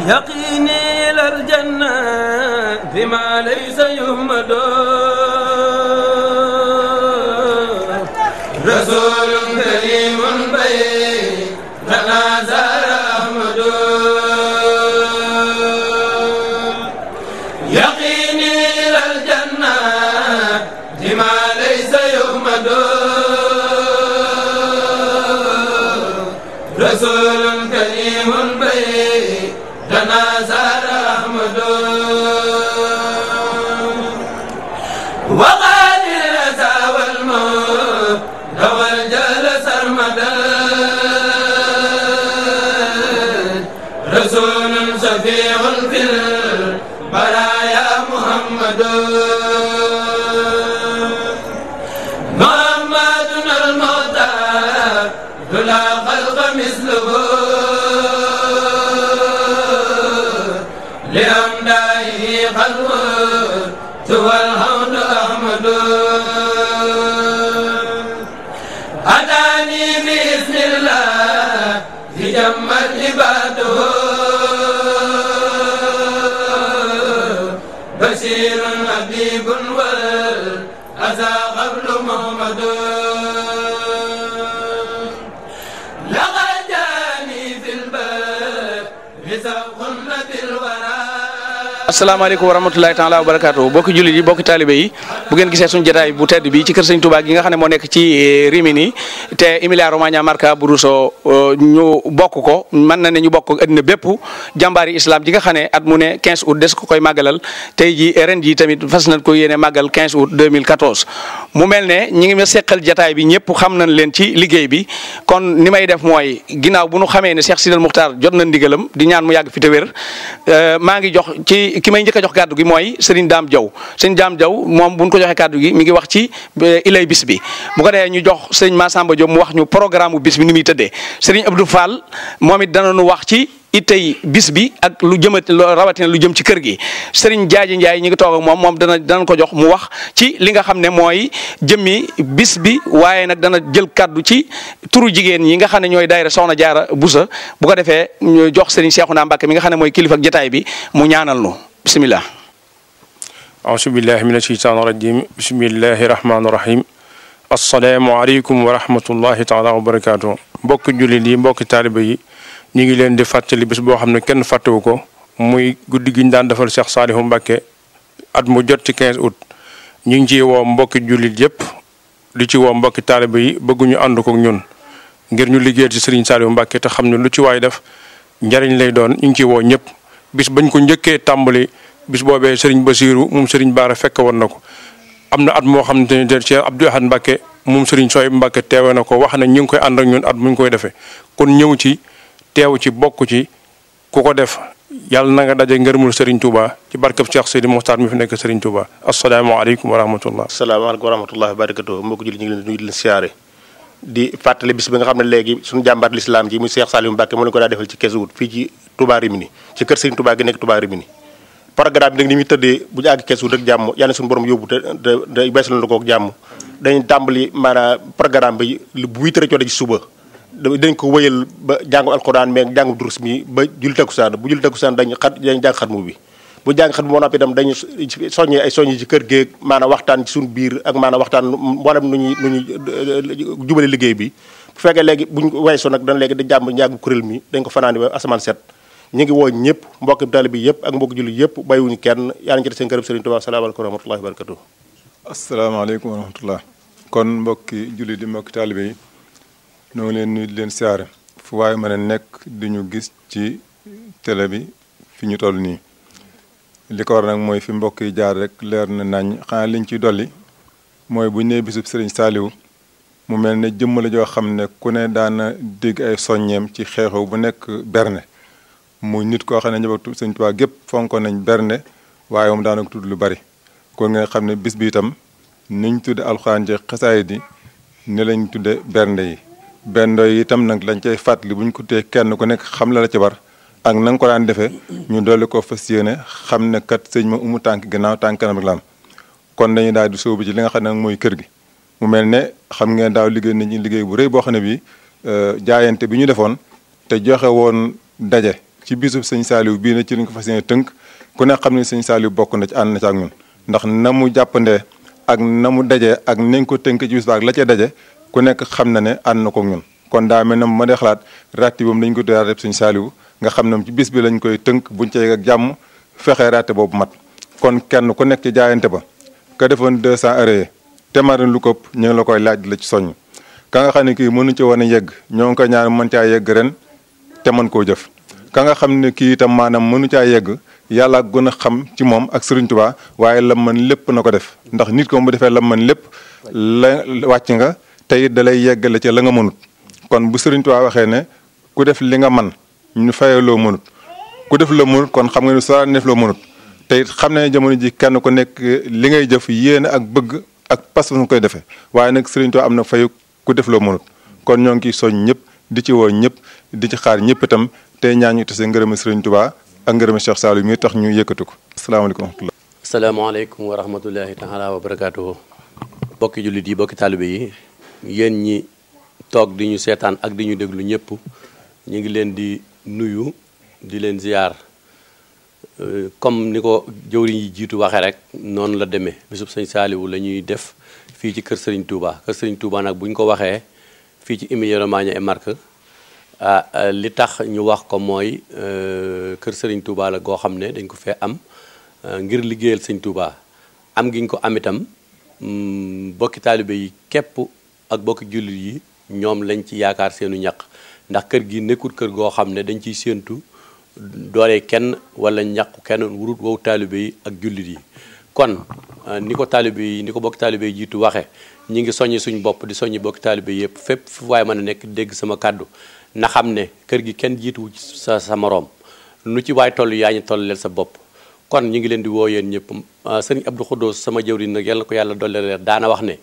يقيني إلى الجنة بما ليس يهمد رسول كريم بيننا زار أحمد يقيني إلى الجنة بما ليس يهمد رسول كريم بيننا زار أحمد وقال الأسى والموت والجهل سرمدا رسول شفيع في البرايا محمد محمد المختار لا خلق مثله لأمدائه خلق هو الحمد أحمد أتاني بإذن الله جمت عباده بشير حبيب والأسى قبل محمد لقد جاني في الباب بسبق بالورى. asalaamaaleykum wa rahmatulahi taala wa barakaatu bokki jullit yi bokki taalibe yi bu ngeen gisee suñu jotaay bu tedd bi ci kër Sëñ Touba gi nga xam ne moo nekk ci Rimini te Emilia Romagna Marche Abruzzo ñu bokk ko mën na ne ñu bokk addina bépp jàmbaari islam ji nga xam ne at mu ne 15 août des ko koy màggalal tey ji ren ji tamit fas nañ ko yéene màggal 15 août 2014 mu mel ne ñi ngi ma seqal jotaay bi ñëpp xam nañ leen ci liggéey bi kon ni may def mooy ginnaaw bu nu xamee ne Cheikh Sidal Muxtaar jot na ndigalam di ñaan mu yàgg fi te wér maa ngi jox ci ki may njëkk a jox kàddu gi mooy Serigne Dame Diaw Serigne Dame Diaw moom bu ñu ko joxee kàddu gi mi ngi wax ci ilay bis bi bu ko defee ñu jox Serigne Massamba Diop mu wax ñu programme bu bis bi ni muy tëddee Serigne Abdou Fall moom it danañu wax ci itay bis bi ak lu jëmati rawatina lu jëm ci kër gi Serigne Diadji Ndiaye ñi ngi toog ak moom danañ ko jox mu wax ci li nga xam ne mooy jëmmi bis bi waaye nag dana jël kàddu ci turu jigéen ñi nga xam ne ñooy daayira Soxna Jaara Buso bu ko defee ñu jox Serigne Cheikhouna Mbacké mi nga xam ne mooy kilifa ak jotaay bi mu ñaanal nu bismillah auzu billahi mina shaytaani rajim bismillahi rahmaani rahim assalaamu aleykum wa rahmatullahi taala wa barakaatu mbokki jullit yi mbokki taaliba yi ñu ngi leen di fàttali bis boo xam ne kenn fàttewu ko muy guddi gi ñu daan defal Cheikh Saliou Mbacké at mu jot ci 15 août ñu ngi ciy woo mbokki jullit yëpp di ci woo mbokki taaliba yi bëgguñu ànd ko ñun ngir ñu liggéeyal ci Serigne Saliou Mbacké te xam ne lu ci waay def njariñ lay doon ñu ngi ciy woo ñëpp bis bañ ko njëkkee tàmbali bis boobee Serigne Bassirou moom Serigne Bara fekk woon na ko am na at moo xam ne Cheikh Abdou Ahad Mbacké moom Serigne Souhaïbou Mbacké teewe na ko wax ne ñu ngi koy ànd ak ñun at mu ngi koy defee kon ñëw ci teew ci bokk ci ku ko def yàlla na nga daje ngërëmul Serigne Touba ci barkab Cheikh Sidi Mokhtar mi fi nekk Serigne Touba asalaamaaleykum wa rahmatullah. asalaamaaleykum wa rahmatullah barakatuh mbokk julli ñu ngi leen di nuyu di leen siyaare di fàttali bis bi nga xam ne léegi suñu jàmbaar l'islam ji muy Cheikh Saliou Mbacké moo leen ko daa defal ci 15 août fii ci Touba Rimini ci kër Serigne Touba gi nekk Touba Rimini programme bi nag ni muy tëddee bu ñu àgg 15 août rek jàmm yàlla suñu borom yóbbu te beesal na ko ak jàmm dañuy tàmbali maanaam programme bi bu 8 heures ci suba dañ ko wëyal ba jàngu alxuraan mais jàngu durus mi ba julli takkusaan bu julli takkusaan dañ jàng xatmu bi bu jàng xatmu moo noppi itam dañu soññee ay soññi ci kër géeg maanaam waxtaan ci suñu biir ak maanaam waxtaan mboolem nu ñuy jubale liggéey bi bu fekkee léegi buñ weesoo nag dana léegi da jàmm njàngu kuréel mi dañ ko fanaani ba asamaan set ñu ngi woo ñëpp mbokki taalibe bi yëpp ak mbokki julli yëpp bàyyiwuñu kenn yàlla ci seen kërëm Serigne Touba asalaamaaleykum wa rahmatullahi wa barakatuh asalaamaaleykum wa rahmatullah kon mbokki julli di mbokki taalibe yi ñoo ngi leen nuyu di leen siyaare fu waaye mën a nekk di ñu gis ci télé bi fi ñu toll nii li ko war nag mooy fi mbokk yi jaar rek leer na nañ xanaa liñ ciy dolli mooy bu ñu nee bisub Serigne Saliou mu mel ne jëmm la joo xam ne ku ne daana dégg ay soññeem ci xeexu bu nekk berne muy nit koo xam ne njabootu Sëñ Tuubaa gépp fonkoon nañ berne waaye moom daana ko tudd lu bari kon nga xam ne bis bi itam niñ tudde alxuraan ji xasaay di ne lañ tudde bernde yi bernde yi itam nag lañ cay fàttali bu ñu ko tee kenn ku nekk xam la ci war ak na nga ko daan defee ñu dolli ko fas yéene xam ne kat sëñ ma umu tànk ginnaaw tànk kanam ak lam kon dañuy daal di sóobu ci li nga xam ne nag mooy kër gi mu mel ne xam ngeen daaw liggéey nañu liggéey bu rëy boo xam ne bi jaayante bi ñu defoon te joxe woon daje ci bisub sëñ Saliou bii ne ci lañ ko fas yéene tënk ku ne xam ne sëñ Saliou bokk na ci ànd na ci ak ñun ndax na mu jàppandee ak na mu daje ak nañ ko tënk ci bis ba ak la ca daje ku nekk xam na ne ànd na ko ñun kon daa mel ne ma dee xalaat raati boobu dañ ko doon raati sëñ Saliou nga xam ne ci bis bi lañ koy tënk buñ ca yegg ak jàmm fexee raate boobu mat kon kenn ku nekk ci jaayante ba ka defoon 200 euros te ma lu ko ñu ngi la koy laaj la ci soññ ka nga xam ne kii mënu ci woon a yegg ñoo ngi ko ñaan mën caa yegg ren te mën koo jëf ka nga xam ne kii itam maanaam mënu caa yegg yàlla gën a xam ci moom ak Serigne Touba waaye la mën lépp na ko def ndax nit ko bu defee la mën lépp la wàcc nga te it da lay yeggale ca la nga mënut kon bu Serigne Touba waxee ne ku def li nga man ñu fayee loo mënut ku def la mënut kon xam nga ne soo def loo mënut te it xam ne jamono ji kenn ku nekk li ngay jëf yéene ak bëgg ak pas nga koy defee waaye nag Serigne Touba am na fayu ku def loo mënut kon ñoo ngi ciy soñ ñëpp di ci woo ñëpp di ci xaar ñëpp itam tey ñaan ñu tase ngërëma Serigne Touba ak ngërëma Cheikh Saliou mi tax ñu yëkkatu ko asalaamaaleykum wa rahmatulah. asalaamaaleykum wa rahmatulahi taala wa barakaatuhu. bokki jullit yi bokki taalibe yi yéen ñi toog di ñu seetaan ak di ñu déglu ñëpp ñu ngi leen di nuyu di leen ziyaar comme ni ko jëwriñ yi jiitu waxee rek noonu la demee bisub sëñ Saliou la ñuy def fii ci kër Serigne Touba kër Serigne Touba nag bu ñu ko waxee fii ci Emilia-Romagna et Marche li tax ñu wax ko mooy kër Serigne Touba la goo xam ne dañ ko fee am ngir liggéeyal sëñ Touba am gi ñu ko am itam bokki taalibe yi képp ak bokki jullit yi ñoom lañ ci yaakaar seenu ñaq ndax kër gi nekkul kër goo xam ne dañ ciy séentu doole kenn wala ñaqu kenn wurut wow taalibe yi ak jullit yi kon ni ko taalibe yi ni ko bokki taalibe yi jiitu waxe ñi ngi soññi suñ bopp di soññi bokki taalibe yëpp fépp fu waaye mën a nekk dégg sama kàddu na xam ne kër gi kenn jiituwu sa moroom nu ci waay toll yaa ñu toll leen sa bopp kon ñu ngi leen di woo yéen ñëpp sëriñ Abdou Khoudous sama jëwriñ nag yàlla na ko yàlla dolli leer daana wax ne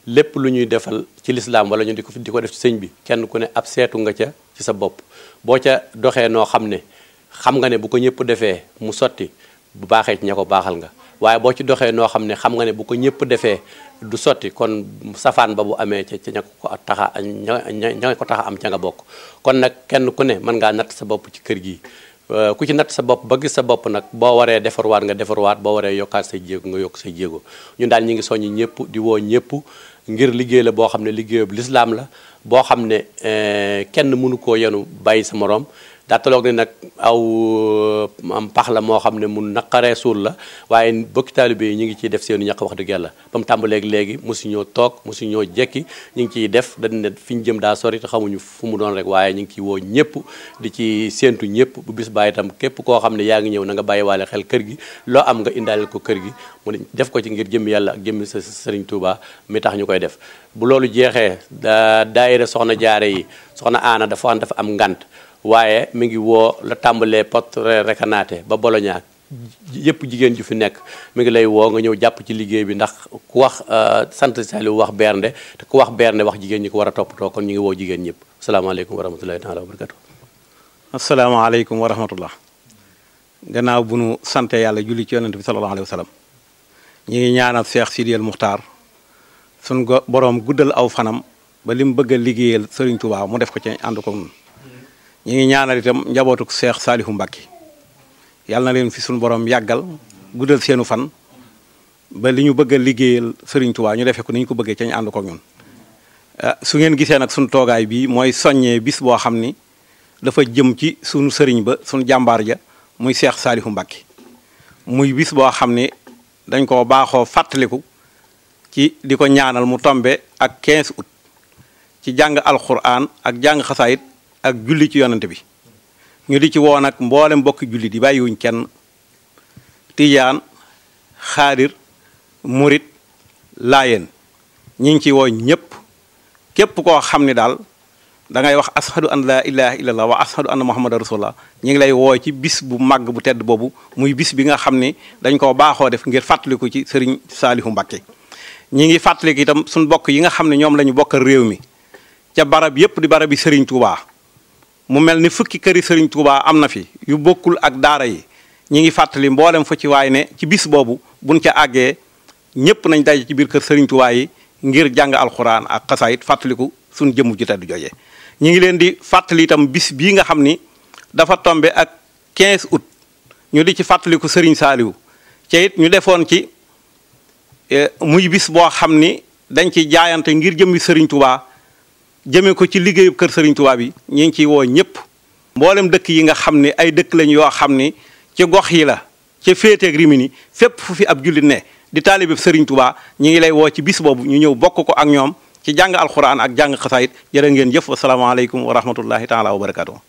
lépp lu ñuy defal ci lislaam wala ñu di ko def ci sëñ bi kenn ku ne ab seetu nga ca ci sa bopp boo ca doxee noo xam ne xam nga ne bu ko ñëpp defee mu sotti bu baaxee ci ña ko baaxal nga waaye boo ci doxee noo xam ne xam nga ne bu ko ñëpp defee du sotti kon safaan ba bu amee ca ña ko taxa ña ko taxa am ca nga bokk kon nag kenn ku ne mën ngaa natt sa bopp ci kër gi ku ci natt sa bopp ba gis sa bopp nag boo waree defarwaat nga defarwaat boo waree yokkaat say jéego nga yokk say jéego ñun daal ñi ngi soññi ñëpp di woo ñëpp ngir liggéey la boo xam ne liggéeyub lislaam la boo xam ne kenn mënu koo yenu bàyyi sa moroom daa taloog ne nag aw am pax la moo xam ne mu naqaree suul la waaye bokki taalibe yi ñu ngi ciy def seenu ñaq wax dëgg yàlla ba mu tàmbaleeg léegi mosu ñoo toog mosu ñoo jekki ñu ngi ciy def dañ ne fi ñu jëm daa sori te xamuñu fu mu doon rek waaye ñu ngi ciy woo ñëpp di ci séentu ñëpp bu bis bàyyi itam képp koo xam ne yaa ngi ñëw na nga bàyyi waale xel kër gi loo am nga indaaleel ko kër gi mu def ko ci ngir jëmmi yàlla ak jëmmi sa Serigne Touba mi tax ñu koy def bu loolu jeexee daayira soxna jaare yi soxna Aana dafa am ngant waaye mi ngi woo la tàmbalee Potre Recanati ba Bologna yëpp jigéen ju fi nekk mi ngi lay woo nga ñëw jàpp ci liggéey bi ndax ku wax sant Saliou wax bernde te ku wax bernde wax jigéen ñi ko war a toppatoo kon ñu ngi woo jigéen ñëpp asalaamaaleykum wa rahmatulahi taala wa barakatu asalaamaaleykum wa rahmatullah gannaaw bu nu sante yàlla julli ci yonent bi sallallahu alayhi wa sallam ñi ngi ñaanal Cheikh Sidi El Muxtaar sun boroom guddal aw fanam ba li mu bëgg a liggéeyal Serigne Touba mu def ko ci ànd ko nun ñi ngi ñaanal itam njabootuk Cheikh Saliou Mbacké yàlla na leen fi suñu borom yàggal guddal seenu fan ba li ñu bëgg a liggéeyal Serigne Touba ñu defee ko ni ñu ko bëggee ca ñu ànd ko ñun su ngeen gisee nag suñu toogaay bi mooy soññee bis boo xam ni dafa jëm ci suñu sëriñ ba suñu jàmbaar ja muy Cheikh Saliou Mbacké muy bis boo xam ni dañ ko baaxoo fàttaliku ci di ko ñaanal mu tombe ak 15 août ci jàng alquran ak jàng xasaayit ak julli ci yonante bi ñu di ci woo nag mboolem mbokki julli di bàyyiwuñ kenn tijaan xaadir murit laayeen ñi ngi ci woo ñëpp képp koo xam ni daal da ngay wax ashadu an la ilaha illallah wa ashadu anna muhammadan rasulullah ñi ngi lay woo ci bis bu màgg bu tedd boobu muy bis bi nga xam ni dañ koo baaxoo def ngir fàttaliku ci Serigne Saliou Mbacké ñi ngi fàttaliku itam suñ bokk yi nga xam ne ñoom la ñu bokkal réew mi ca barab yépp di barab yi Serigne Touba mu mel ni fukki këri Serigne Touba am na fi yu bokkul ak daara yi ñi ngi fàttali mboolem fu ci waay ne ci bis boobu buñ ca àggee ñëpp nañ daje ci biir kër Serigne Touba yi ngir jàng alxuraan ak xasaayit fàttaliku suñ jëmm ju tedd jooje ñi ngi leen di fàttali itam bis bii nga xam ni dafa tombe ak 15 août ñu di ci fàttaliku Serigne Saliou ca it ñu defoon ci muy bis boo xam ni dañ ci jaayante ngir jëmmi Serigne Touba jëmee ko ci liggéeyub kër Serigne Touba bi ñu ngi ciy woo ñëpp mboolem dëkk yi nga xam ni ay dëkk lañ yoo xam ni ci gox yi la ca féeteeg Rimini fépp fu fi ab jullit ne di taalibeb Serigne Touba ñu ngi lay woo ci bis boobu ñu ñëw bokk ko ak ñoom ci jàng alxuraan ak jàng xasaayit jërë ngeen jëf wasalaamaaleykum wa rahmatullahi taala wa barakatuh